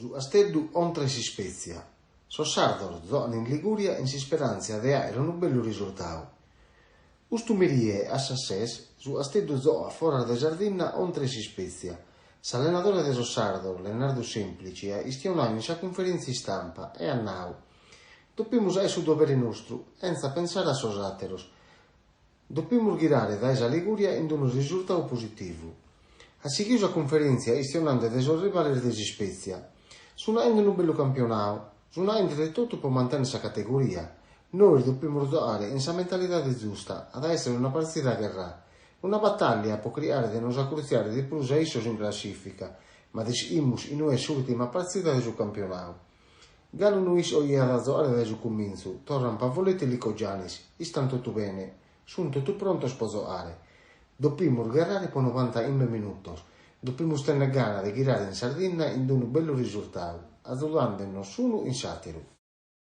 Su Casteddu contra 'e s'Ispètzia. Sos sardos zoan in Ligùria in s'isperàntzia de àere unu bellu risurtadu. Custu merie, a sas ses, su Casteddu zoat foras de Sardinna contra 'e s'Ispètzia. S'allenadore de sos sardos, Lennardu Semplici, at chistionadu in sa cunferèntzia istampa e at nadu, Dopimus àere su dovere nostru, entza pensare a sos àteros. Dopimus ghirare dae sa Ligùria in unu risurtadu positivu. At sighidu sa cunferèntzia chistionande de sos rivales de s'Ispètzia. Sunt aende unu bellu campionadu, sunt aende de totu pro mantènnere sa categoria. Nois dopimus zoare in sa mentalidade zusta, at a èssere una partzida gherrà, una batàllia pro chircare de nos acurtziare de prus a issos in classìfica, ma ischimus inue est s'ùrtima partzida de su campionadu. Galu no isco chie at a zoare dae su cumintzu, torran Pavoletti e Lykogiannis, istan totu bene, sunt totu prontos pro zoare. Dopimus gherrare pro novantaghimbe minutos, dopimus tènnere gana de ghirare in Sardinna in unu bellu risurtadu, azudande-nos s'unu in s'àteru.